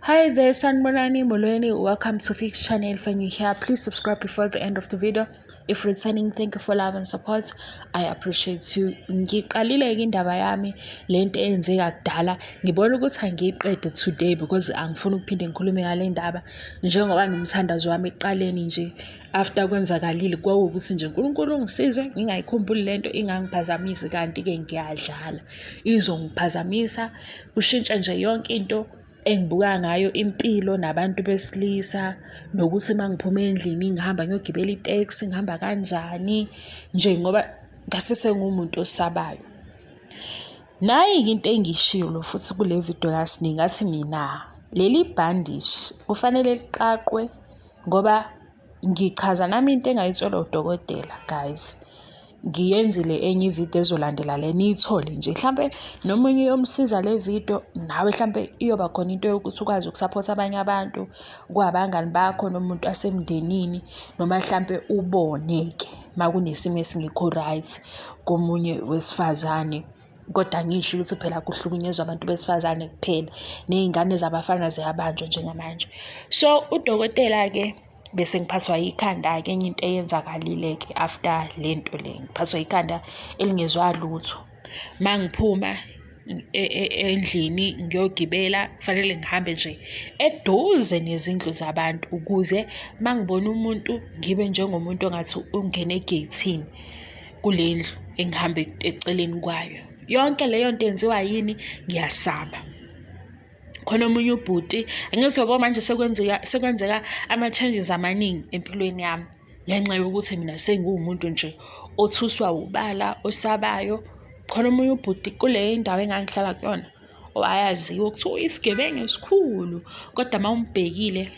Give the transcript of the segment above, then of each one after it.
Hi there, Sanibonani Molweni. Welcome to Fix Channel. If you're new here, please subscribe before the end of the video. If returning, thank you for love and support. I appreciate you. Ngiqalile-ke indaba yami lento eyenzeka kudala. Ngibona ukuthi angiyiqede today because angifuni ukuphinde ngikhulume ngale ndaba njengoba nomthandazo wami ekuqaleni nje after kwenzakalile kwawukuthi nje uNkulunkulu ungisize ngingayikhumbuli lento ingangiphazamisi, kanti-ke ngiyadlala, izongiphazamisa kushintshe nje yonke into engibuka ngayo impilo nabantu besilisa, nokuthi uma ngiphuma endlini ngihamba ngiyogibela iteksi ngihamba kanjani nje, ngoba ngase sengumuntu osabayo. Nayi-ke into engiyishilo futhi kule video kaSne, ngathi mina leli bhandishi kufanele liqaqwe, ngoba ngichaza nami into engayitshelwa udokotela, guys. Ngiyenzile enye ividiyo ezolandela le, niyithole nje hlampe nomunye uyomsiza le video, nawe hlampe iyoba khona into yokuthi ukwazi ukusaphotha abanye abantu, kwabangani bakho nomuntu asemndenini, noma hlampe ubone-ke uma kunesimo esingekho right komunye wesifazane. Kodwa ngisho ukuthi phela kuhlukunyezwa abantu besifazane kuphela, ney'ngane zabafana ziyabanjwa njengamanje. So udokotela-ke bese ngiphathwa yikhanda-ke, enye into eyenzakalile-ke after le nto le, ngiphathwa yikhanda elingezwa lutho. Uma ngiphuma endlini ngiyogibela, kufanele ngihambe nje eduze nezindlu zabantu ukuze uma ngibona umuntu ngibe njengomuntu ongathi ungene egeyithini kule ndlu engihamba eceleni kwayo. Yonke leyo nto yenziwa yini? Ngiyasaba. Khona omunye ubhuti, angithi yabo manje sekwenzeka ama-changes amaningi empilweni yami ngenxa yokuthi mina sengiwumuntu nje othuswa ubala, osabayo. Khona omunye ubhuti kule ndawo engangihlala kuyona owayaziwa kuthiwa uyisigebengu esikhulu, kodwa uma umbhekile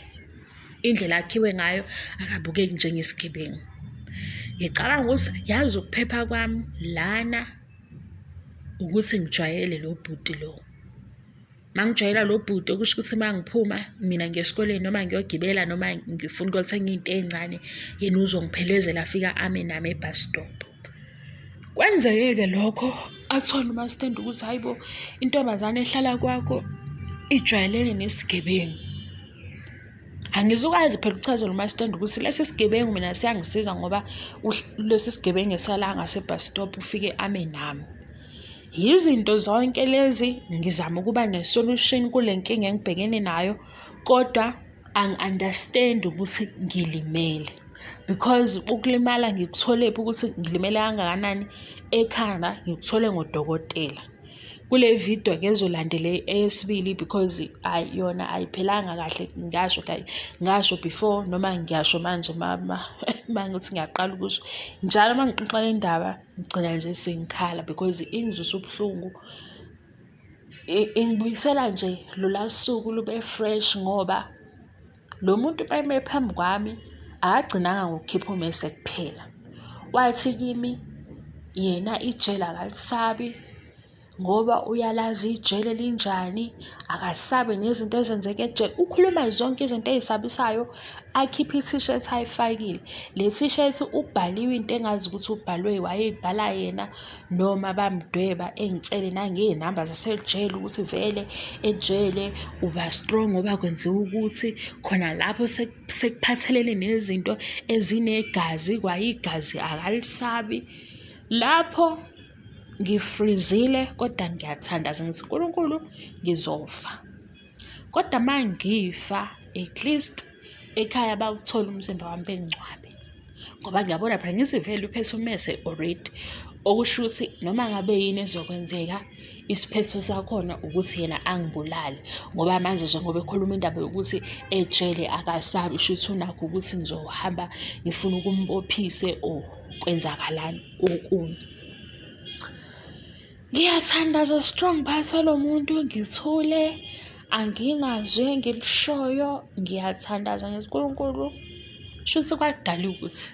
indlela akhiwe ngayo akabukeki njengesigebengu. Ngicabanga ukuthi yazi ukuphepha kwami lana ukuthi ngijwayele lo bhuti lo. Uma ngijwayela lo bhuti, okusho ukuthi uma ngiphuma mina ngiya esikoleni noma ngiyogibela noma ngifuna ukuyothenga iy'nto ey'ncane, yena uzongiphelezela afike ame nami e-bus stop. Kwenzeke-ke lokho, athole umasitende ukuthi hhayi bo, intombazane ehlala kwakho ijwayelene nesigebengu. Angizukwazi phela ukuchazela umasitende ukuthi lesi sigebengu mina siyangisiza ngoba lesi sigebengu esala ngase-bus stop ufike ame nami. Yizinto zonke lezi ngizama ukuba ne-solution kule nkinga engibhekene nayo, kodwa angi-understand ukuthi ngilimele because ukulimala ngikutholephi, ukuthi ngilimele kangakanani ekhanda ngikuthole ngodokotela. Kule video ke ezolandela eyesibili because ayi yona ayiphelanga kahle, ngasho ngasho before noma ngiyasho manje ma ngithi ngiyaqala ukusho njalo uma ngixoxa le ndaba ngigcina nje sengikhala because ingizwisa ubuhlungu, ingibuyisela nje lola suku lube fresh, ngoba lo muntu eme phambi kwami akagcinanga ngokukhipha ummese kuphela, wathi kimi yena ijele akalisabi ngoba uyalazi ijele linjani, akasabi nezinto ezenzeka ejele. Ukhuluma zonke izinto ey'sabisayo, akhiphe i-t-shirt ayifakile. Le t-shirt ubhaliwe into engazi ukuthi ubhalwe wayeyibhala yena noma bamdweba, engitshele nangey'namba zasejele ukuthi vele ejele uba strong ngoba kwenziwa ukuthi khona lapho sekuphathelene nezinto ezinegazi, kwayigazi akalisabi. Lapho ngifrizile kodwa ngiyathandaza ngithi uNkulunkulu ngizofa, kodwa uma ngifa at least ekhaya bawuthole umzimba wami bengingcwabe, ngoba ngiyabona phela ngithi vele uphethe ummese already, okusho ukuthi noma ngabe yini ezokwenzeka isiphetho sakhona ukuthi yena angibulale, ngoba manje njengoba ekhuluma indaba yokuthi ejele akasabi, shuthi unakho ukuthi ngizohamba ngifuna ukumbophise or kwenzakalani okunye. Ngiyathandaza strong phakathi kwalo muntu, ngithule, anginazwi engilishoyo, ngiyathandaza ngithi uNkulunkulu shuthi kwakudaliwe ukuthi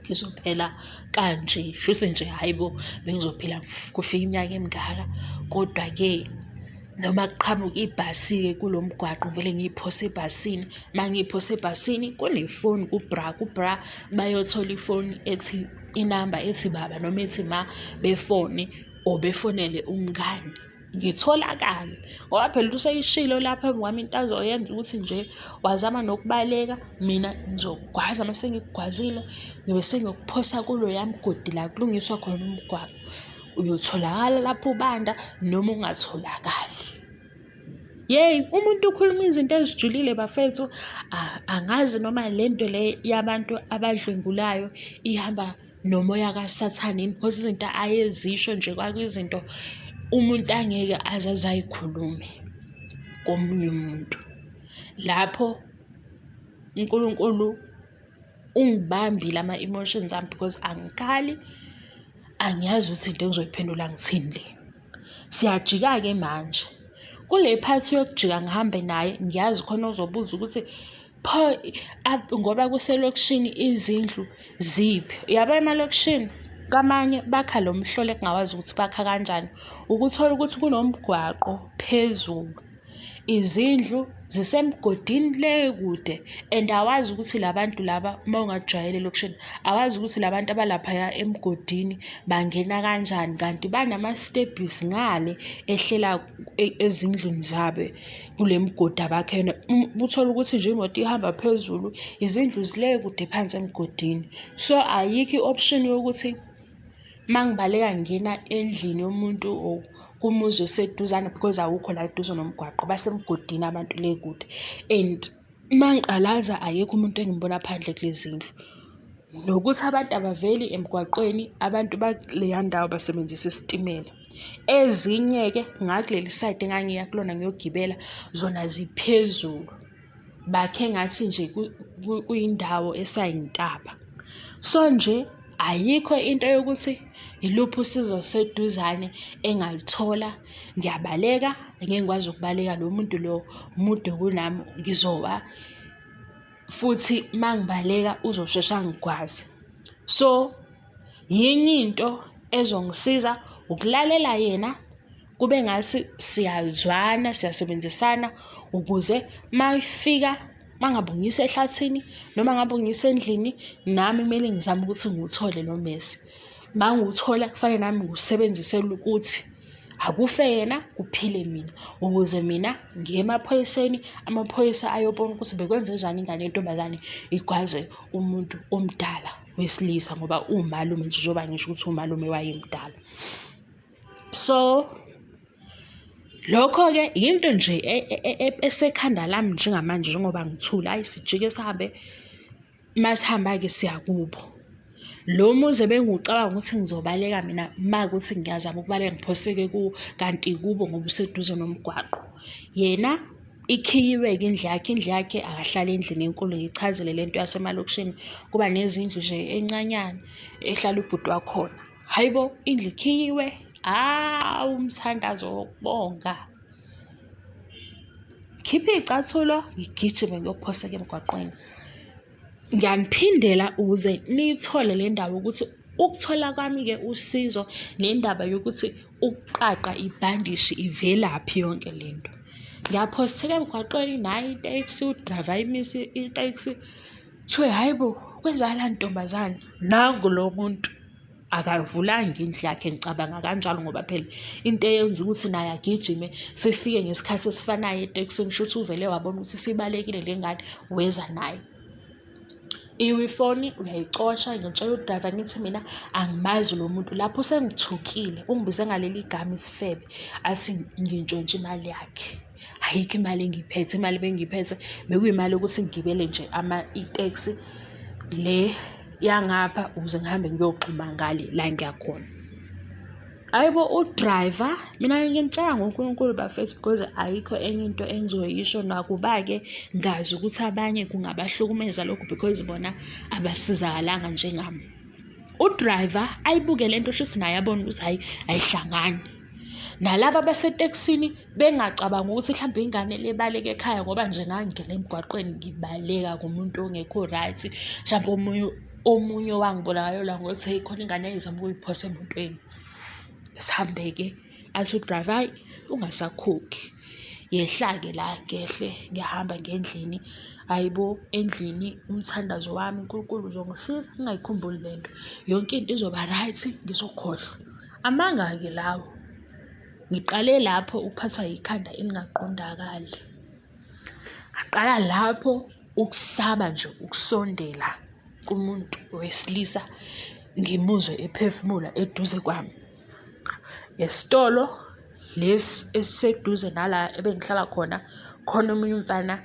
ngizophela kanje, shuthi nje hhayi bo bengizophila kufike iminyaka emingaka, kodwa-ke noma kuqhamuka ibhasi-ke kulo mgwaqo ngivele ngiy'phose ebhasini. Uma ngiy'phose ebhasini kunefoni kubra, kubra bayothola ifoni ethi inamba ethi baba noma ethi ma befone or befonele umngani. Ngitholakale ngoba phela useyishilo lapha phambi kwami into azoyenza ukuthi nje wazama nokubaleka, mina ngizokugwaza uma sengikugwazile ngiyobe sengiyokuphosa kuloya mgodi la kulungiswa khona umgwaqo. Uyotholakala lapho ubanda noma ungatholakali. Yeyi, umuntu ukhuluma izinto ezijulile bafethu. Angazi noma le nto le yabantu abadlwengulayo ihamba nomoya kaSathane yini, because izinto ayezisho nje kwakuyizinto umuntu angeke aze aze ayikhulume komunye umuntu. Lapho uNkulunkulu ungibambile ama-emotions ami because angikhali, angiyazi ukuthi into engizoyiphendula ngithini le. Siyajika-ke manje. Kule phathi yokujika ngihambe naye, ngiyazi khona ozobuza ukuthi pho ngoba kuselokishini izindlu ziphi? Uyabo emalokishini kwamanye bakha lo mhlolo ekungawazi ukuthi bakha kanjani. Ukuthola ukuthi kunomgwaqo phezulu. Izindlu zisemgodini le kude and awazi ukuthi la bantu laba uma ungakujwayele elokishini, awazi ukuthi la bantu abalaphaya emgodini bangena kanjani kanti banamastebhisi ngale ehlela ezindlini zabo kule migodi abakhe yona. Uthole ukuthi nje imoto ihamba phezulu, izindlu zile kude phansi emgodini. So, ayikho i-option yokuthi uma ngibaleka ngingena endlini yomuntu or kumuzi oseduzane because awukho la eduze nomgwaqo, basemgodini abantu le kude and uma ngiqalaza akekho umuntu engimbona phandle kulezi ndlu. Nokuthi abantu abaveli emgwaqweni, abantu bakuleya ndawo basebenzisa isitimela. Ezinye-ke ngakuleli sayidi engangiya kulona ngiyogibela, zona ziphezulu. Bakhe ngathi nje kuyindawo esayintaba. So nje ayikho into yokuthi iluphi usizo oluseduzane engaluthola. Ngiyabaleka, angeke ngikwazi ukubaleka lo muntu lo mude kunami ngizowa futhi uma ngibaleka uzosheshe angigwaze. So, yinye into ezongisiza ukulalela yena kube ngathi siyazwana, siyasebenzisana ukuze uma efika, uma ngabe ungiyisa ehlathini noma ngabe ungiyisa endlini, nami kumele ngizame ukuthi ngiwuthole lo mmese. Uma ngiwuthola kufanele nami ngiwusebenzisele ukuthi akufe yena kuphile mina, ukuze mina ngiye emaphoyiseni, amaphoyisa ayobona ukuthi bekwenzenjani ingane yentombazane igwaze umuntu omdala wesilisa ngoba uwumalume nje njengoba ngisho ukuthi umalume wayemdala. So, lokho-ke yinto nje esekhanda lami njengamanje njengoba ngithule, hhayi sijike sihambe, masihamba-ke siya kubo. Lo muzi ebengiwucabanga ukuthi ngizobaleka mina uma kuwukuthi ngiyazama ukubaleka ngiphoseke kuwo, kanti kubo ngoba useduze nomgwaqo. Yena ikhiyiwe-ke indlu yakhe, indlu yakhe akahlali endlini enkulu ngiyichazile le nto yasemalokishini, kuba nezindlu nje encanyana ehlala ubhuti wakhona. Hhayi bo, indlu ikhiyiwe, hawu umthandazo wokubonga. Ngikhiphe iy'cathulo ngigijime ngiyophoseka emgwaqweni. Ngiyaniphindela ukuze niyithole le ndaba ukuthi ukuthola kwami-ke usizo nendaba yokuthi ukuqaqa ibhandishi ivelaphi yonke le nto. Ngiyaphoseka emgwaqweni nayi iteksi, udrayiva ayimise iteksi. Kuthiwe hhayi bo, kwenzakalani ntombazane? Nangu lo muntu akavulanga indlu yakhe ngicabanga kanjalo ngoba phela into eyenza ukuthi naye agijime sifike ngesikhathi esifanayo etekisini shuthi uvele wabona ukuthi sibalekile le ngane weza nayo. Iwe ifoni uyayicosha ngitshela udrayiva ngithi mina angimazi lo muntu lapho usengithukile ungibize ngaleli gama isifebe athi ngintshontshe imali yakhe. Ayikho imali engiyiphethe, imali ebengiyiphethe bekuyimali yokuthi ngigibele nje iteksi le yangapha ukuze ngihambe ngiyogxuma ngale la engiya khona. Hhayi bo, u-driver, mina nginitshela ngoNkulunkulu bafethu because ayikho enye into engizoyisho nakuba-ke ngazi ukuthi abanye kungabahlukumeza lokhu because bona abasizakalanga njengami. U-driver ayibuke le nto shuthi naye abone ukuthi hhayi ayihlangani. Nalaba abasetekisini bengacabangi ukuthi hlampe ingane le ibaleke ekhaya ngoba nje ngangingena emgwaqweni ngibaleka kumuntu ongekho right. Hlampe omunye omunye owangibona ngalolo langa wathi hheyi khona ingane eyayizama ukuyiphosa emotweni. Sihambe-ke athi u-driver hhayi ungasakhokhi. Yehla-ke la ngehle ngiyahamba ngiya endlini. Hhayi bo endlini umthandazo wami uNkulunkulu uzongisiza ngingayikhumbuli le nto. Yonke into izoba right ngizokhohlwa. Amanga-ke lawo. Ngiqale lapho ukuphathwa yikhanda elingaqondakali. Ngaqala lapho ukusaba nje ukusondela kumuntu wesilisa ngimuzwe ephefumula eduze kwami. Esitolo lesi esiseduze nala ebengihlala khona, khona omunye umfana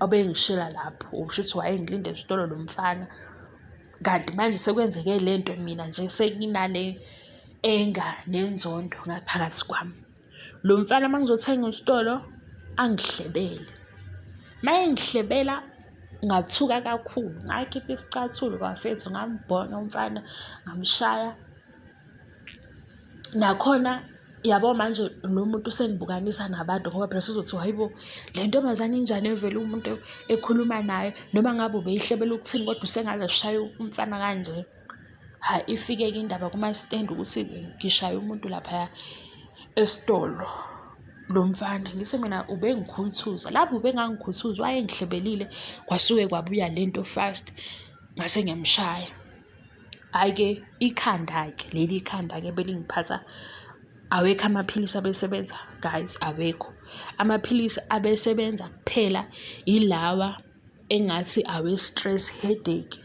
obengishela lapho, okusho ukuthi wayengilinda esitolo lo mfana. Kanti manje sekwenzeke le nto mina nje senginale anger nenzondo ngaphakathi kwami. Lo mfana uma ngizothenga esitolo angihlebele. Uma engihlebela ngathuka kakhulu, ngakhipha isicathulo bafethu ngambhonya umfana ngamshaya. Nakhona yabo manje lo muntu usengibukanisa nabantu ngoba phela sezothiwa hhayi bo, le ntombazane injani evele umuntu ekhuluma naye noma ngabe ubeyihlebela ukuthini kodwa usengaze ashaye umfana kanje. Hhayi ifike-ke indaba kuma-stand ukuthi ngishaye umuntu laphaya esitolo lo mfana. Ngithi mina ubengikhuthuza, lapho ubengangikhuthuzi wayengihlebelile kwasuke kwabuya le nto fast ngase ngiyamshaya. Hhayi-ke ikhanda-ke leli khanda-ke belingiphatha awekho amaphilisi abesebenza guys, awekho. Amaphilisi abesebenza kuphela ilawa engathi awe-stress headache,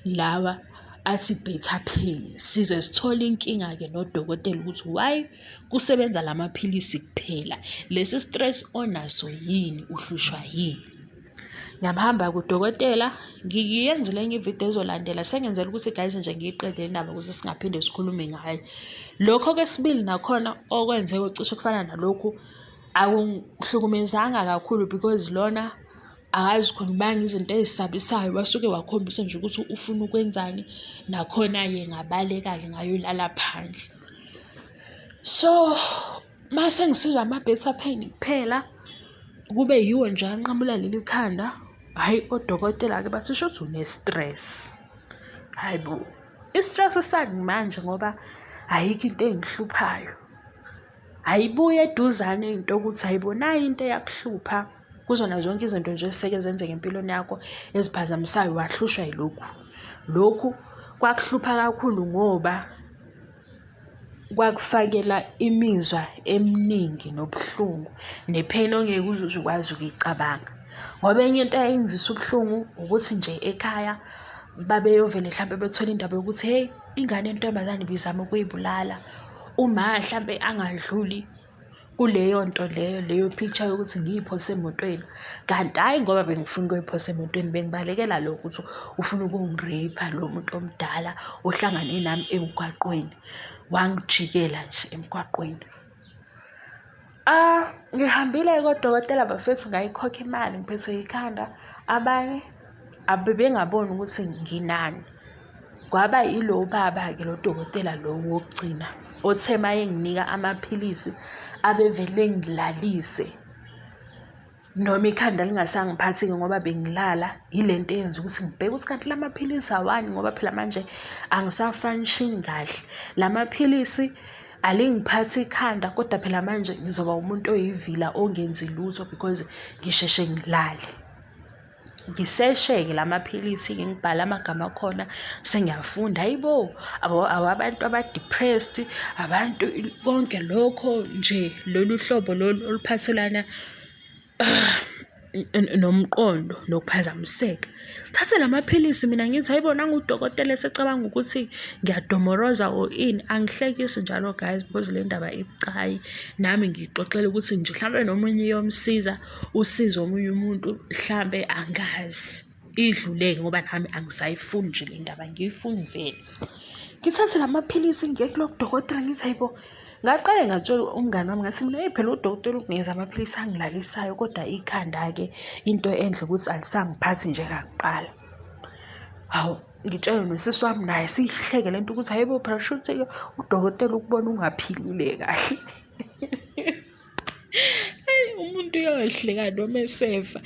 lawa athi better pain. Size sithole inkinga-ke nodokotela ukuthi why kusebenza la maphilisi kuphela, lesi stress onaso yini, uhlushwa yini? Ngiyahamba kudokotela, ngiyenzile enye ividiyo ezolandela sengenzela ukuthi guys nje ngiyiqede le ndaba ukuze singaphinde sikhulume ngayo. Lokho okwesibili nakhona okwenzeka cishe kufana nalokhu akungihlukumezanga kakhulu because lona akazikhulumanga izinto ey'sabisayo wasuke wakhombisa nje ukuthi ufuna ukwenzani, nakhona-ke ngabaleka-ke ngayolala phandle. So mase ngisizwa ama-better pain kuphela kube yiwo nje anqamula leli khanda, hhayi odokotela-ke bathi shuthi une-stress. Hhayi bo, i-stress sani manje ngoba ayikho into engihluphayo. Ayibuye eduzane into yokuthi hhayi bo nayi into eyakuhlupha kuzona zonke izinto nje eseke zenzeka empilweni yakho eziphazamisayo wahlushwa yilokhu. Lokhu kwakuhlupha kakhulu ngoba kwakufakela imizwa eminingi nobuhlungu ne-pain ongeke uze uze ukwazi ukuyicabanga. Ngoba enye into eyayingizwisa ubuhlungu ukuthi nje ekhaya babeyovele hlampe bethole indaba yokuthi hheyi ingane yentombazane ibizama ukuy'bulala. Uma hlampe angadluli kuleyo nto leyo, leyo picture yokuthi ngiy'phose emotweni. Kanti hhayi ngoba bengifuna ukuy'phosa emotweni, bengibalekela lokho ukuthi ufuna ukungi-rape-a lo muntu omdala ohlangane nami emgwaqweni, wangijikela nje emgwaqweni. Ngihambile-ke kodokotela bafethu ngayikhokha imali ngiphethwe yikhanda, abanye bebengaboni ukuthi nginani. Kwaba yilo baba-ke lo dokotela lo wokugcina othe uma enginika amaphilisi abevele engilalise noma ikhanda lingasangiphathi-ke ngoba bengilala, yile nto eyenza ukuthi ngibheke ukuthi kanti la maphilisi awani ngoba phela manje angisa-function kahle. La maphilisi alingiphathi ikhanda kodwa phela manje ngizoba umuntu oyivila ongenzi lutho because ngisheshe ngilale. Ngiseshe-ke la maphilisi-ke ngibhale amagama akhona sengiyafunda, hhayi bo, awabantu aba-depressed, abantu konke lokho nje lolu hlobo lolu oluphathelana nomqondo nokuphazamiseka. Thathe la maphilisi mina ngithi hhayi bo nangu udokotela esecabanga ukuthi ngiyadomoroza or ini. Angihlekisi njalo guys because le ndaba ibucayi, nami ngiyixoxela ukuthi nje hlampe nomunye iyomsiza. Usize omunye umuntu hlampe angazi idluleke ngoba nami angisayifuni nje le ndaba angiyifuni vele. Ngithathe la maphilisi ngiye kulo dokotela ngithi hayi bo, ngaqale ngatshela umngani wami ngathi mina eyi phela udokotela unginikeza amaphilisi angilalisayo kodwa ikhanda-ke into enhle ukuthi alisangiphathi njengakuqala. Hawu, ngitshele nosisi wami naye siyihleke le nto ukuthi hhayi bo phela shuthi-ke udokotela ukubona ungaphilile kahle. Eyi umuntu uyohleka noma esefa.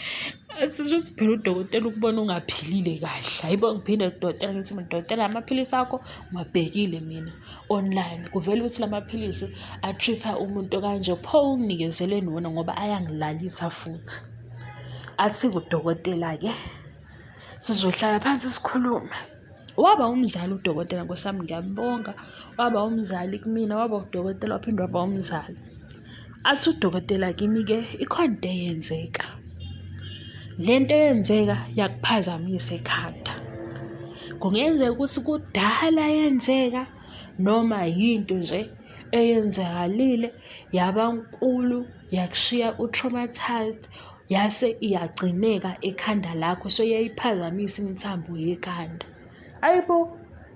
Asisho ukuthi phela udokotela ukubona ungaphilile kahle. Hhayi bo ngiphinde kudokotela ngithi mina dokotela amaphilisi akho ngiwabhekile mina online. Kuvela ukuthi la maphilisi a-treat-a umuntu okanje, pho unginikezeleni wona ngoba ayangilalisa futhi. Athi-ke udokotela-ke sizohlala phansi sikhulume. Waba umzali udokotela nkosi yami ngiyambonga. Waba umzali kumina, waba udokotela waphinde waba umzali. Athi udokotela kimi-ke ikhona into eyenzeka. Le nto eyenzeka yakuphazamisa ekhanda. Kungenzeka ukuthi kudala yenzeka noma yinto nje eyenzakalile yaba nkulu yakushiya u-traumatised yase iyagcineka ekhanda lakho seyayiphazamisa imithambo yekhanda. Hhayi bo,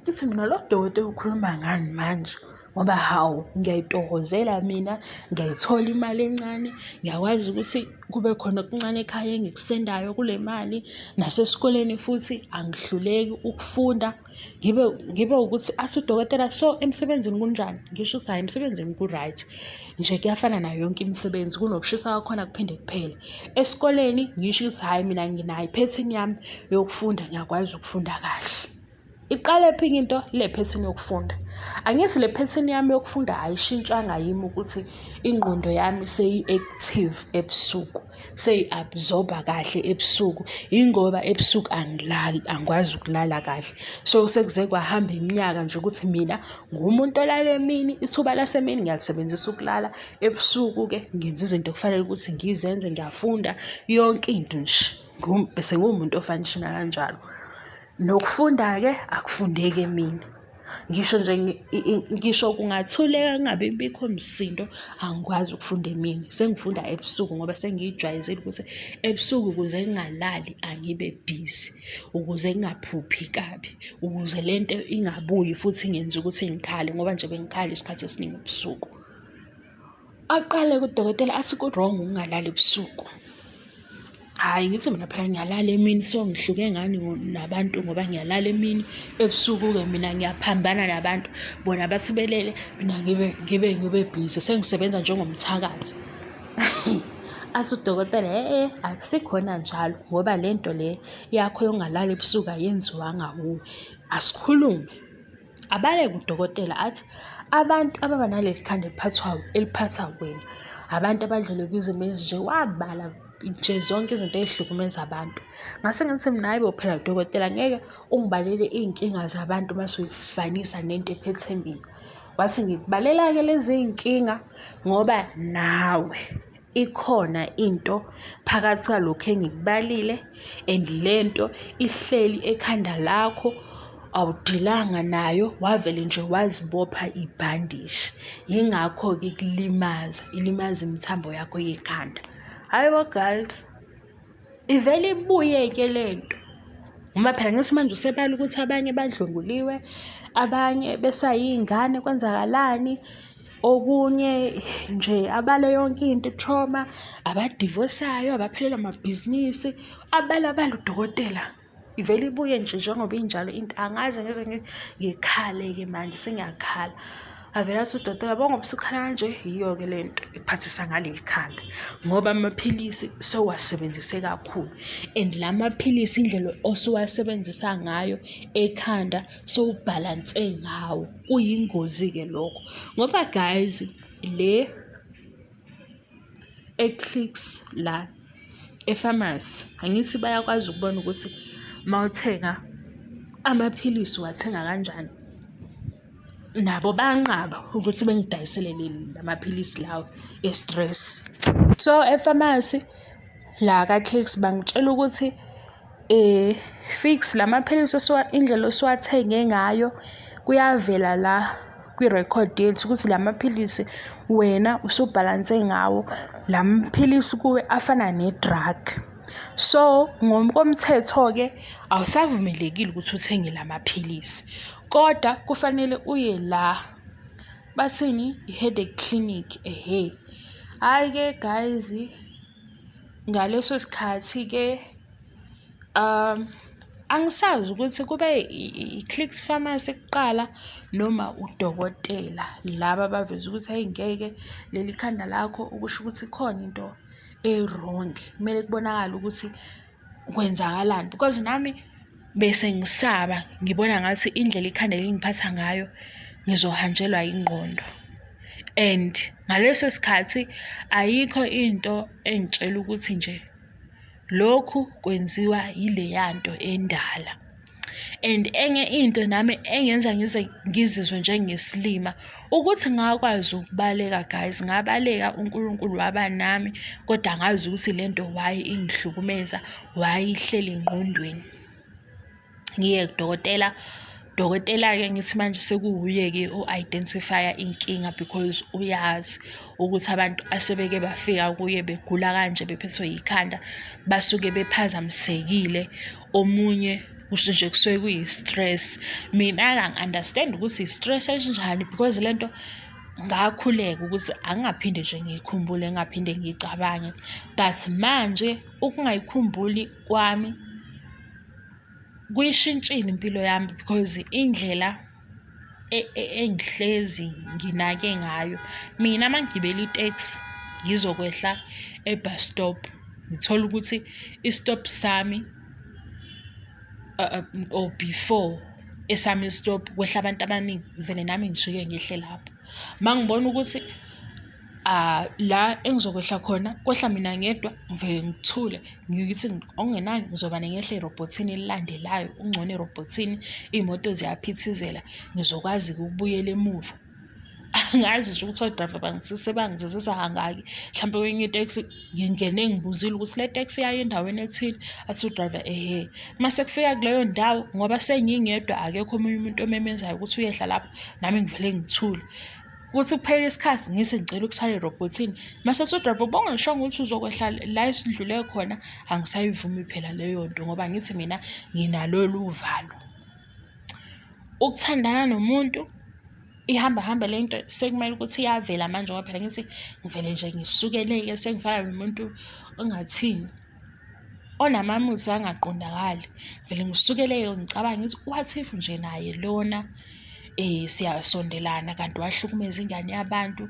ngithi mina lo dokotela ukhuluma ngani manje? Ngoba hawu ngiyayitokozela mina, ngiyayithola imali encane, ngiyakwazi ukuthi kube khona okuncane ekhaya engikusendayo kule mali, nasesikoleni futhi angihluleki ukufunda. Ngibe ngibe ukuthi athi udokotela so emsebenzini kunjani? Ngisho ukuthi hhayi emsebenzini ku-right, nje kuyafana nayo yonke imisebenzi kunokushisa kwakhona kuphinde kuphele. Esikoleni ngisho ukuthi hhayi mina nginayo iphethini yami yokufunda ngiyakwazi ukufunda kahle. Iqalephi-ke into le phethini yokufunda? Angithi le phethini yami yokufunda ayishintshanga yimi ukuthi ingqondo yami seyi-active ebusuku, seyi-absorb-a kahle ebusuku, yingoba ebusuku angilali, angikwazi ukulala kahle. So, sekuze kwahamba iminyaka nje ukuthi mina ngumuntu olala emini, ithuba lasemini ngiyalisebenzisa ukulala, ebusuku-ke ngenza izinto okufanele ukuthi ngizenze, ngiyafunda, yonke into nje. Sengiwumuntu o-function-a kanjalo. Nokufunda-ke akufundeki emini. Ngisho nje ngisho kungathuleka kungabi bikho msindo, angikwazi ukufunda emini. Sengifunda ebusuku ngoba sengiyijwayezile ukuthi ebusuku ukuze ngingalali angibe busy, ukuze ngingaphuphi kabi, ukuze le nto ingabuyi futhi ingenze ukuthi ngikhale ngoba nje bengikhala isikhathi esiningi ebusuku. Aqale-ke udokotela athi ku-wrong ukungalali ebusuku. Hhayi ngithi mina phela ngiyalala emini so ngihluke ngani nabantu ngoba ngiyalala emini, ebusuku-ke mina ngiyaphambana nabantu. Bona bathi belele mina ngibe ngibe ngibe busy sengisebenza njengomthakathi. Athi udokotela hhe akusikhona njalo ngoba le nto le yakho yokungalali ebusuku ayenziwanga wuwe, asikhulume. Abaleke udokotela athi abantu ababa naleli khanda eliphathwa eliphatha wena, abantu abadlule kwizimo ezinje, wabala nje zonke izinto ey'hlukumeza abantu. Ngase ngithi mina, hhayi bo phela dokotela ngeke ungibalele iy'nkinga zabantu mase uy'fanisa nento ephethe mina. Wathi ngikubalela-ke lezi iy'nkinga ngoba nawe ikhona into phakathi kwalokhu engikubalile and lento ihleli ekhanda lakho awudilanga nayo wavele nje wazibopha ibhandishi. Yingakho-ke ikulimaza, ilimaza imithambo yakho yekhanda. Hhayi bo guys. Ivele ibuye-ke le nto. Ngoba phela ngithi manje usebala ukuthi abanye badlwenguliwe, abanye besayiy'ngane kwenzakalani, okunye nje abale yonke into i-trauma, abadivosayo, abaphelelwa amabhizinisi, abale abale udokotela. Ivele ibuye nje njengoba injalo into angaze ngize ngikhale-ke manje sengiyakhala. Avele athi udokotela yabo ngoba usukhala kanje yiyo-ke le nto ikuphathisa ngaleli khanda ngoba amaphilisi sewuwasebenzise kakhulu and la maphilisi indlela osuwasebenzisa ngayo ekhanda sowubhalanse ngawo. Kuyingozi-ke lokho ngoba guys le e-Clicks la efamasi, angithi bayakwazi ukubona ukuthi uma uthenga amaphilisi uwathenga kanjani. Nabo bayanqaba ukuthi bengidayisele la maphilisi lawa e-stress. So, efamasi la ka-Clicks bangitshela ukuthi Fiks la maphilisi indlela osiwathenge ngayo kuyavela la kwirekhodi yethu ukuthi la maphilisi wena usubhalanse ngawo, la maphilisi kuwe afana ne-drug. So, ngokomthetho-ke awusavumelekile ukuthi uthenge la maphilisi, kodwa kufanele uye la bathini, i-headache clinic ehhe. Hhayi-ke guys, ngaleso sikhathi-ke angisazi ukuthi kube i-Clicks Pharmacy kuqala noma udokotela laba abaveza ukuthi hhayi ngeke leli khanda lakho okusho ukuthi khona into e-wrong, kumele kubonakale ukuthi kwenzakalani. Because nami bese ngisaba ngibona ngathi indlela ikhanda elingiphatha ngayo ngizohanjelwa yingqondo and ngaleso sikhathi ayikho into engitshela ukuthi nje lokhu kwenziwa yileya nto endala. And enye into nami engenza ngize ngizizwe njengesilima ukuthi ngakwazi ukubaleka guys, ngabaleka uNkulunkulu waba nami, kodwa ngazi ukuthi le nto why ingihlukumeza, why ihleli engqondweni. Ngiye kudokotela, dokotela-ke ngithi manje sekuwuye-ke o-identify-a inkinga because uyazi ukuthi abantu asebeke bafika kuye begula kanje bephethwe yikhanda basuke bephazamisekile. Omunye kusho nje kusuke kuyi-stress. Mina-ke angi-understand ukuthi i-stress esinjani because le nto ngakhuleka ukuthi angingaphinde nje ngiyikhumbule, ngingaphinde ngiyicabange. But manje ukungayikhumbuli kwami kuyishintshile impilo yami because indlela engihlezi nginake ngayo, mina uma ngigibele iteksi ngizokwehla e-bus stop, ngithole ukuthi i-stop sami or before esami i-stop kwehla abantu abaningi, ngivele nami ngijike ngehle lapho. Uma ngibona ukuthi la engizokwehla khona kwehla mina ngedwa, ngivele ngithule ngithi okungenani ngizomane ngehle erobhothini elilandelayo, kungcono erobhothini iy'moto ziyaphithizela, ngizokwazi-ke ukubuyela emuva. Angazi nje ukuthi o-driver sebangizizisa kangaki, mhlampe kwenye iteksi ngingene ngibuzile ukuthi le teksi iya endaweni ethile, athi u-driver ehhe. Mase kufika kuleyo ndawo ngoba sengingedwa akekho omunye umuntu omemezayo ukuthi uyehla lapho, nami ngivele ngithule. Kuthi kuphele isikhathi ngithi ngicela ukusala erobhothini, mase ethi u-driver ubungashongo ukuthi uzokwehla la esindlule khona, angisayivumi phela leyo nto ngoba ngithi mina nginalolu valo. Ukuthandana nomuntu ihamba hambe le nto sekumele ukuthi iyavela manje ngoba phela ngithi ngivele nje ngisukeleke sengifana nomuntu ongathini onamamuzwa angaqondakali. Ngivele ngisukeleke ngicabange ngithi what if nje naye lona siyasondelana kanti wahlukumeza ingane yabantu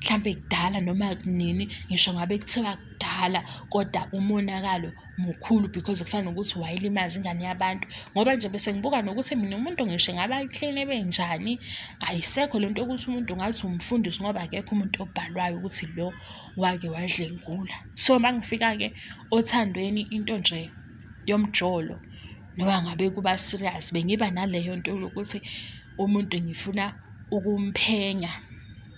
mhlampe kudala noma nini, ngisho ngabe kuthiwa kudala kodwa umonakalo mukhulu because kufana nokuthi wayilimaza ingane yabantu. Ngoba nje bese ngibuka nokuthi mina umuntu ngisho engabe ayi-clean ebenjani, ayisekho lento yokuthi umuntu ungathi umfundisi ngoba akekho umuntu obhalwayo ukuthi lo wake wadlwengula. So uma ngifika-ke othandweni into nje yomjolo noma ngabe kuba serious bengiba naleyo nto yokuthi umuntu ngifuna ukumphenya,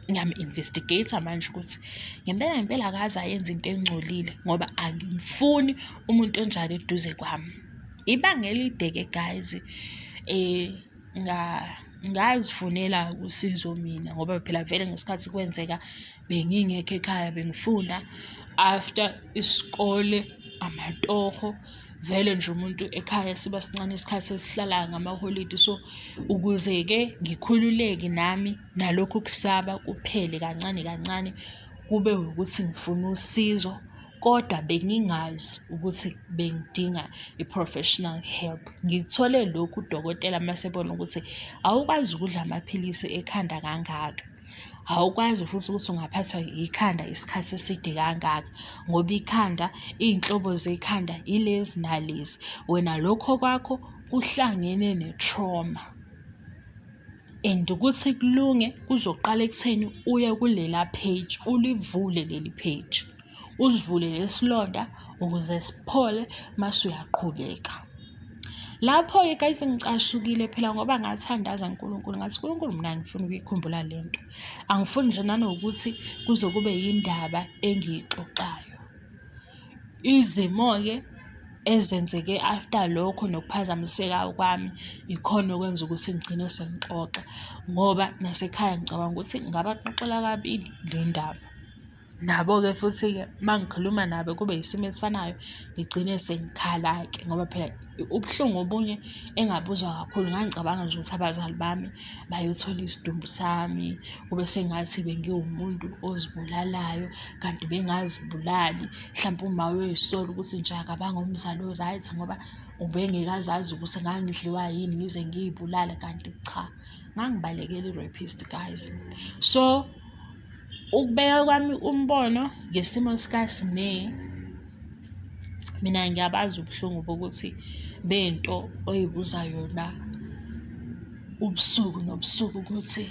ngiyam-investigate-a manje ukuthi ngempela ngempela akaze ayenze into engcolile ngoba angimfuni umuntu onjalo eduze kwami. Ibanga elide-ke guys, ngazifunela usizo mina ngoba phela vele ngesikhathi kwenzeka bengingekho ekhaya bengifunda after isikole amatoho. Vele nje umuntu ekhaya siba sincane isikhathi esihlalayo ngamaholidi. So, ukuze-ke ngikhululeke nami nalokhu kusaba kuphele kancane kancane, kube wukuthi ngifuna usizo kodwa bengingazi ukuthi bengidinga i-professional help. Ngikuthole lokhu udokotela mase ebona ukuthi awukwazi ukudla amaphilisi ekhanda kangaka. Awukwazi futhi ukuthi ungaphathwa ikhanda isikhathi eside kangaka ngoba ikhanda, iy'nhlobo zekhanda ilezi nalezi. Wena lokho kwakho kuhlangene ne-trauma and ukuthi kulunge kuzoqala ekutheni uye kulela page, ulivule leli page. Usivule lesilonda ukuze siphole mase uyaqhubeka. Lapho-ke guys ngicasukile phela ngoba ngathandaza kuNkulunkulu ngathi, Nkulunkulu mina angifuni ukuyikhumbula le nto. Angifuni nje nanokuthi kuze kube yindaba engiyixoxayo. Izimo-ke ezenzeke after lokho nokuphazamiseka kwami ikhona okwenza ukuthi ngigcine sengixoxa ngoba nasekhaya ngicabanga ukuthi ngabaxoxela kabili le ndaba. Nabo-ke futhi-ke uma ngikhuluma nabo kube isimo esifanayo, ngigcine sengikhala-ke ngoba phela ubuhlungu obunye engabuzwa kakhulu, ngangicabanga nje ukuthi abazali bami bayothola isidumbu sami, kube sengathi bengiwumuntu ozibulalayo kanti bengazibulali. Hlampe uma uyoyisola ukuthi nje akabanga umzali o-right ngoba ubengeke aze azi ukuthi ngangidliwa yini ngize ngiy'bulale, kanti cha, ngangibalekela i-rapist guys. So, ukubeka kwami umbono ngesimo sikaSne, mina ngiyabazi ubuhlungu bokuthi bento oy'buza yona ubusuku nobusuku ukuthi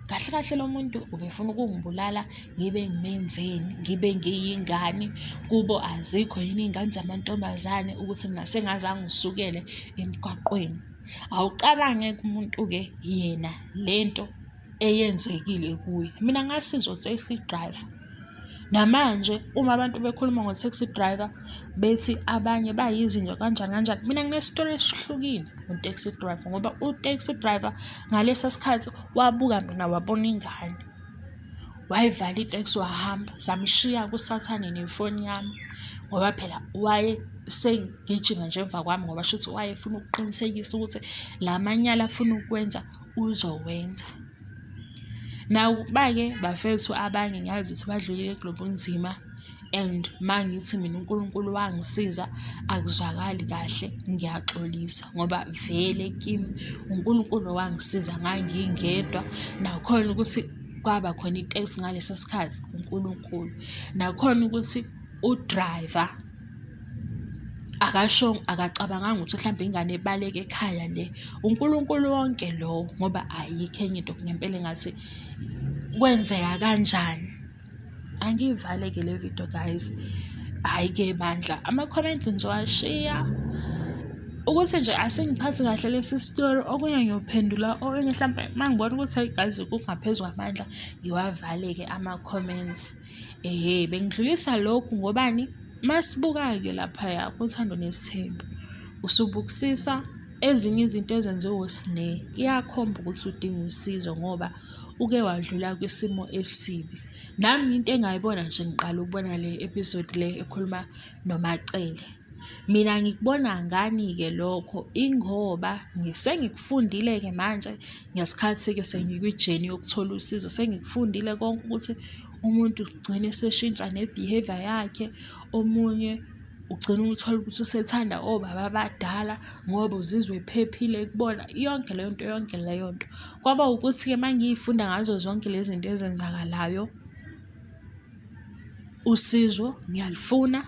kahle kahle lo muntu ubefuna ukungibulala ngibe ngimenzeni, ngibe ngiyingane. Kubo azikho yini iy'ngane zamantombazane ukuthi mina sengaze angisukele emgwaqweni. Awucabange-ke umuntu-ke yena lento eyenzekile kuye. Mina ngasizwa u-taxi driver. Namanje uma abantu bekhuluma ngo-taxi driver bethi abanye bayizinja kanjani kanjani, mina nginesitori esihlukile ngo-taxi driver ngoba u-taxi driver ngalesa sikhathi wabuka mina wabona ingane. Wayivala iteksi wahamba, samshiya kusathane nefoni yami ngoba phela wayesegijima nje emva kwami ngoba shuthi wayefuna ukuqinisekisa ukuthi la manyala afuna ukwenza uzowenza. Nakuba-ke bafethu abanye ngiyazi ukuthi badlulile kulo bunzima and uma ngithi mina uNkulunkulu wangisiza akuzwakali kahle ngiyaxolisa ngoba vele kimi uNkulunkulu wangisiza ngangingedwa nakhona ukuthi kwaba khona iteksi ngaleso sikhathi uNkulunkulu. Nakhona ukuthi u-driver akasho akacabanganga ukuthi hlampe ingane ebaleke ekhaya le. UNkulunkulu wonke lowo ngoba ayikho enye into ngempela engathi kwenzeka kanjani. Angiyivale-ke le video guys. Hhayi-ke bandla, ama-comment ngizowashiya. Ukuthi nje asingiphathi kahle lesi story, okunye ngiyophendula okunye hlampe uma ngibona ukuthi hhayi guys kungaphezu kwamandla, ngiwavale-ke ama-comments. Ehhe, bengidlulisa lokhu ngobani? Masibuka-ke laphaya kuThando Nesithembu, usubukisisa ezinye izinto ezenziwe uSne, kuyakhomba ukuthi udinga usizo ngoba uke wadlula kwisimo esibi. Nami into engayibona nje ngiqala ukubona le episode le ekhuluma noMaCele. Mina ngikubona ngani-ke lokho? Ingoba sengikufundile-ke manje ngesikhathi-ke sengikwi-journey yokuthola usizo, sengikufundile konke ukuthi umuntu ugcina eseshintsha ne-behaviour yakhe, omunye ugcina umthola ukuthi usethanda obaba abadala ngoba uzizwa ephephile kubona, yonke leyo nto, yonke leyo nto. Kwaba ukuthi-ke uma ngiy'funda ngazo zonke lezi zinto ezenzakalayo, usizo ngiyalufuna.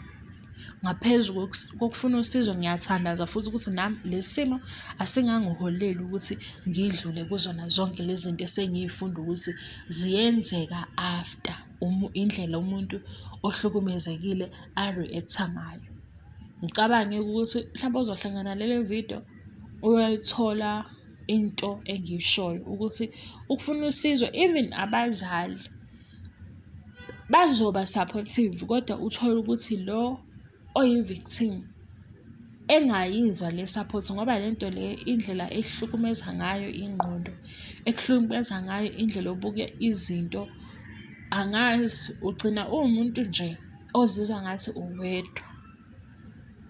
Ngaphezu kokufuna usizo ngiyathandaza futhi ukuthi nami lesi simo asingangiholeli ukuthi ngidlule kuzona zonke lezi zinto esengiy'funda ukuthi ziyenzeka after indlela umuntu ohlukumezekile a-react-a ngayo. Ngicabange ukuthi mhlampe ozohlangana nale video uyoyithola into engiyishoyo ukuthi ukufuna usizo even abazali bazoba supportive kodwa uthole ukuthi lo oyi-victim engayizwa le support ngoba le nto le indlela ehlukumeza ngayo ingqondo, ekuhlukumeza ngayo indlela obuke izinto, angazi ugcina uwumuntu nje ozizwa ngathi uwedwa.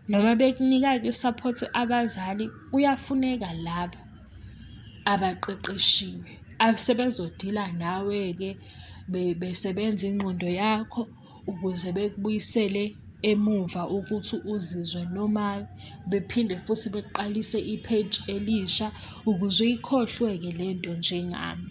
Noma bekunika-ke i-support abazali, kuyafuneka laba abaqeqeshiwe asebezodila nawe-ke besebenza ingqondo yakho ukuze bekubuyisele emuva ukuthi uzizwe normal, bephinde futhi bekuqalise i-page elisha ukuze uyikhohlwe-ke le nto njengami.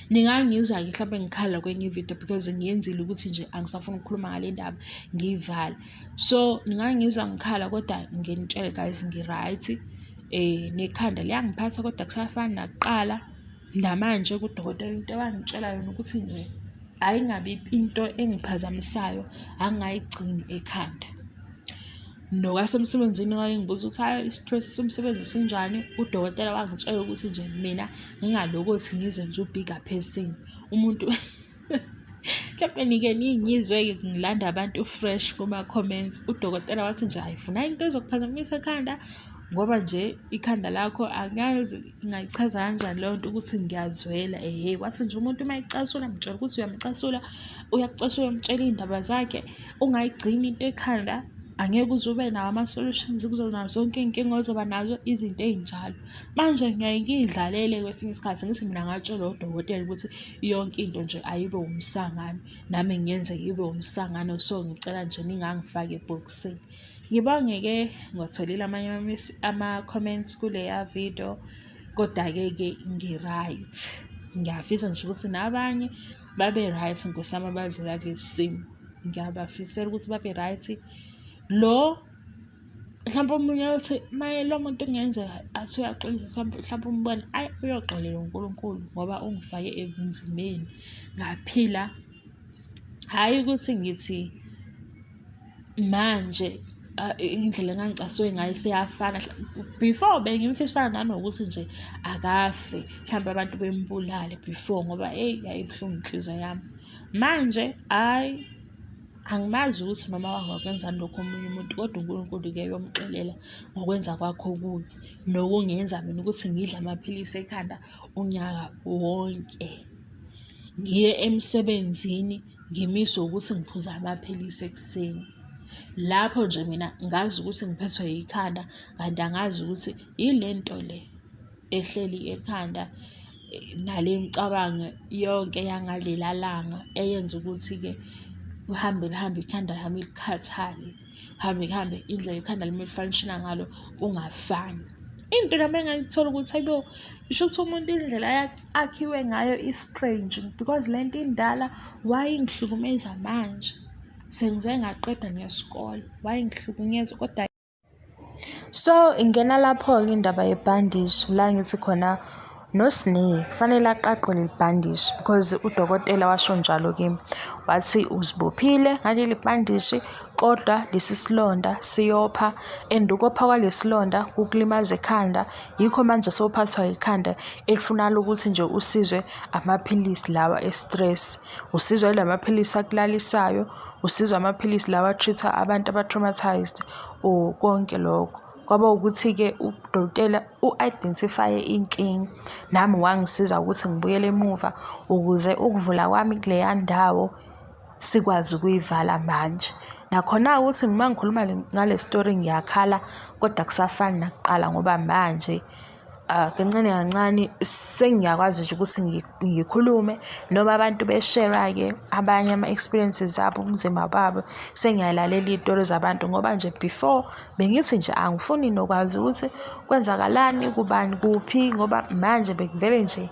Ningangizwa-ke hlampe ngikhala kwenye ividiyo because ngiyenzile ukuthi nje angisafuni ukukhuluma ngale ndaba ngiyivale. So ningangizwa ngikhala kodwa nginitshele guys ngi-right. Nekhanda liyangiphatha kodwa akusafani nakuqala. Namanje kudokotela into abangitshela yona ukuthi nje ayingabi into engiphazamisayo, angingayigcini ekhanda. Nokwasemsebenzini wayengibuza ukuthi hhayi i-stress somsebenzi sinjani, udokotela wangitshela ukuthi nje mina ngingalokothi ngizenze u-bigger person. Umuntu mhlampe nike ningizwe-ke ngilanda abantu fresh kuma-comments. Udokotela wathi nje hhayi funa into ezokuphazamisa ekhanda ngoba nje ikhanda lakho angazi ngingayichaza kanjani leyo nto ukuthi ngiyazwela. Ehhe, wathi nje umuntu uma ecasula mtshele ukuthi uyamcasula, uyakucasula umtshele iy'ndaba zakhe, ungayigcini into ekhanda. Angeke uze ube nawo ama-solutions kuzona zonke iy'nkinga ozoba nazo, izinto ey'njalo. Manje ngiyaye ngiy'dlalele kwesinye isikhathi ngithi mina ngatshelwa udokotela ukuthi yonke into nje ayibe umsangano, nami ngiyenze ibe umsangano so ngicela nje ningangifaki ebhokisini. Ngibonge-ke ngiwatholile amanye ama-comments kuleya video, koda-ke ke ngi-right. Ngiyafisa nje ukuthi nabanye babe right nkosi yami abadlula kulesi simo. Ngiyabafisela ukuthi babe right. Lo mhlawumpe omunye uyothi maye lo muntu kungenzeka athi uyaxolisa mhlawumpe umbone, ayi uyoxolela uNkulunkulu ngoba ungifake ebunzimeni ngaphila. Hhayi ukuthi ngithi manje Indlela engangicasuke ngayo iseyafana. Before bengimfisela nanokuthi nje akafe, mhlampe abantu bembulale before ngoba eyi yayibuhlungu inhliziyo yami. Manje hhayi, angimazi ukuthi noma wakwenzani lokhu omunye umuntu, kodwa uNkulunkulu-ke uyomxolela ngokwenza kwakhe okubi nokungenza mina ukuthi ngidle amaphilisi ekhanda unyaka wonke. Ngiye emsebenzini ngimiswe ukuthi ngiphuze amaphilisi ekuseni. Lapho nje mina ngazi ukuthi ngiphethwe yikhanda, kanti angazi ukuthi yile nto le ehleli ekhanda nale micabango yonke yangalela langa eyenza ukuthi-ke kuhambe lihambe ikhanda lami likhathale, kuhambe kuhambe indlela ikhanda lami eli-function-a ngalo kungafani. Into nami engangithola ukuthi hayibo, shuthi umuntu indlela akhiwe ngayo i-strange because le nto indala, why ingihlukumeza manje? Sengize ngaqeda nesikole, why ngihlukunyezwa kodwa. So ingena lapho-ke indaba yebhandishi la ngithi khona noSne kufanele aqaqwe leli bhandishi because udokotela washo njalo kimi, wathi uzibophile ngaleli bhandishi kodwa lesi silonda siyopha and ukopha kwalesi silonda kukulimaza ekhanda, yikho manje sewuphathwa yikhanda elifunakala ukuthi nje usizwe amaphilisi lawa e-stress. Usizwa yila maphilisi akulalisayo, usizwa amaphilisi lawa a-treat-a abantu aba-traumatised or konke lokho. Kwaba ukuthi-ke udokotela u-identify-e inkinga, nami wangisiza ukuthi ngibuyele emuva ukuze ukuvula kwami kuleya ndawo sikwazi ukuyivala manje. Nakhona-ke ukuthi uma ngikhuluma ngale story ngiyakhala kodwa akusafani nakuqala ngoba manje kancane kancane sengiyakwazi nje ukuthi ngikhulume noma abantu beshera-ke abanye ama-experiences abo, ubunzima babo, sengiyayilalela iy'tori zabantu ngoba nje before bengithi nje angifuni nokwazi ukuthi kwenzakalani, kubani, kuphi ngoba manje bekuvele nje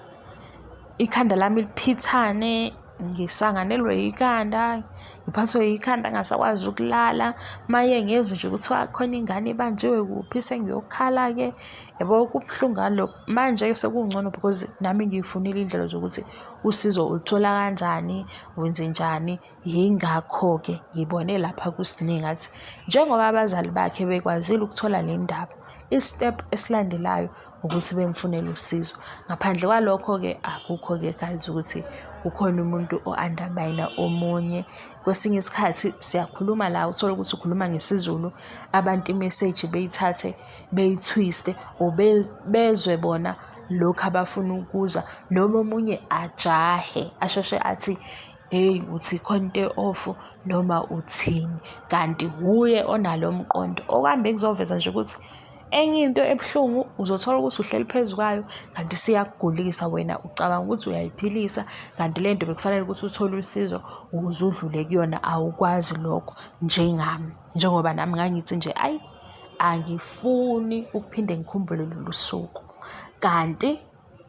ikhanda lami liphithane, ngisanganelwe yikhanda, ngiphathwe yikhanda ngingasakwazi ukulala. Maye ngezwa nje kuthiwa khona ingane ebanjiwe kuphi sengiyokhala-ke, yabo kubuhlungu ngalokho. Manje-ke sekungcono because nami ngiy'funile iy'ndlela zokuthi usizo uluthola kanjani, wenzenjani. Yingakho-ke ngibone lapha kuSne ngathi njengoba abazali bakhe bekwazile ukuthola le ndaba, i-step esilandelayo ukuthi bemfunele usizo. Ngaphandle kwalokho-ke akukho-ke guys ukuthi kukhona umuntu o-undermine-a omunye. Kwesinye isikhathi siyakhuluma la uthole ukuthi ukhuluma ngesiZulu, abantu imeseji beyithathe beyi-twist-e or bezwe bona lokhu abafuna ukukuzwa noma omunye ajahe asheshe athi, hheyi uthi khona into e-off noma uthini, kanti wuye onalo mqondo. Okwami bengizoveza nje ukuthi enye into ebuhlungu uzothola ukuthi uhleli phezu kwayo kanti isiyakugulisa wena ucabanga ukuthi uyayiphilisa kanti le nto bekufanele ukuthi uthole usizo ukuze udlule kuyona, awukwazi lokho njengami. Njengoba nami ngangithi nje ayi angifuni ukuphinde ngikhumbule lolu suku, kanti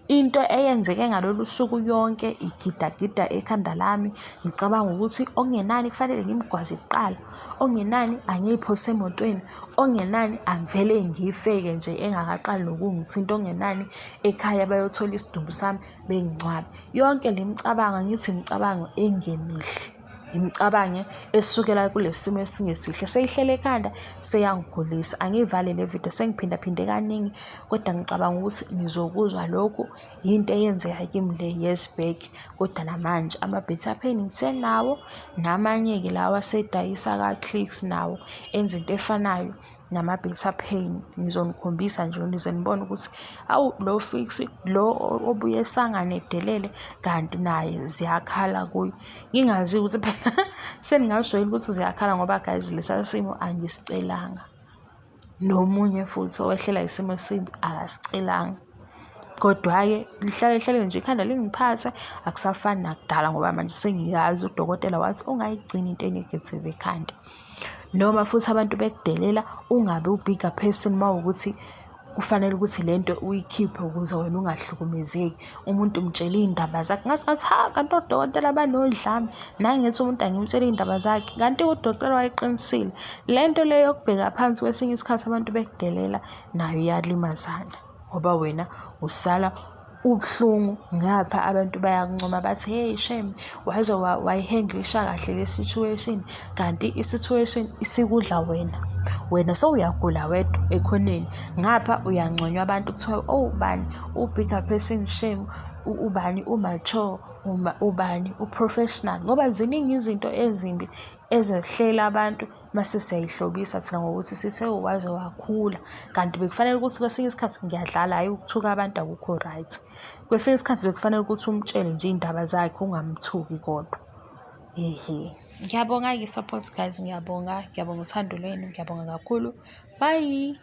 into eyenzeke ngalolu suku yonke igidagida ekhanda lami, ngicabanga ukuthi okungenani kufanele ngimgwaze kuqala, okungenani angiyiphose emotweni, okungenani angivele ngife-ke nje engakaqali nokungithinta, okungenani ekhaya bayothola isidumbu sami bengingcwabe. Yonke le micabango angithi imicabango engemihle. Imicabango esukela kule simo esingesihle seyihleli ekhanda seyangigulisa. Angiyivali le video sengiphindaphinde kaningi kodwa ngicabanga ukuthi nizokuzwa lokhu. Yinto eyenzeka kimi le years back kodwa namanje ama-bitter pain ngisenawo namanye-ke lawa asedayisa ka-Clicks nawo enza into efanayo nama-bitter pain. Ngizonikhombisa nje nize nibone ukuthi awu lo Fiks lo obuye esangane edelele kanti naye ziyakhala kuye. Ngingazi ukuthi phela seningazwela ukuthi ziyakhala ngoba guys lesa simo angisicelanga. Nomunye futhi owehlela isimo esibi akasicelanga. Kodwa-ke lihlale lihlale nje ikhanda lingiphathe akusafani nakudala ngoba manje sengiyazi udokotela wathi ungayigcini into e-negative ekhanda. Noma futhi abantu bekudelela ungabi u-bigger person uma kuwukuthi kufanele ukuthi le nto uyikhiphe ukuze wena ungahlukumezeki. Umuntu umtshela iy'ndaba zakhe ngaze ngathi ha kanti odokotela banodlame, nangithi umuntu angimtshele iy'ndaba zakhe kanti udokotela wayeqinisile. Le nto le yokubheka phansi kwesinye isikhathi abantu bekudelela nayo iyalimazana ngoba wena usala ubuhlungu ngapha abantu bayakuncoma bathi hey shame waze wayihendlisha kahle le situation kanti i-situation isikudla wena. Wena sewuyagula wedwa ekhoneni, ngapha uyanconywa abantu kuthiwa, oh bani u-bigger person shame, ubani u-mature, ubani u-professional, ngoba ziningi izinto ezimbi ezehlela abantu mase siyayihlobisa thina ngokuthi sithe waze wakhula, kanti bekufanele ukuthi kwesinye isikhathi, ngiyadlala, hhayi ukuthuka abantu akukho right. Kwesinye isikhathi bekufanele ukuthi umtshele nje iy'ndaba zakhe ungamthuki kodwa. Ehhe. Ngiyabonga-ke i-support guys, ngiyabonga, ngiyabonga uthando lwenu, ngiyabonga kakhulu. Bye.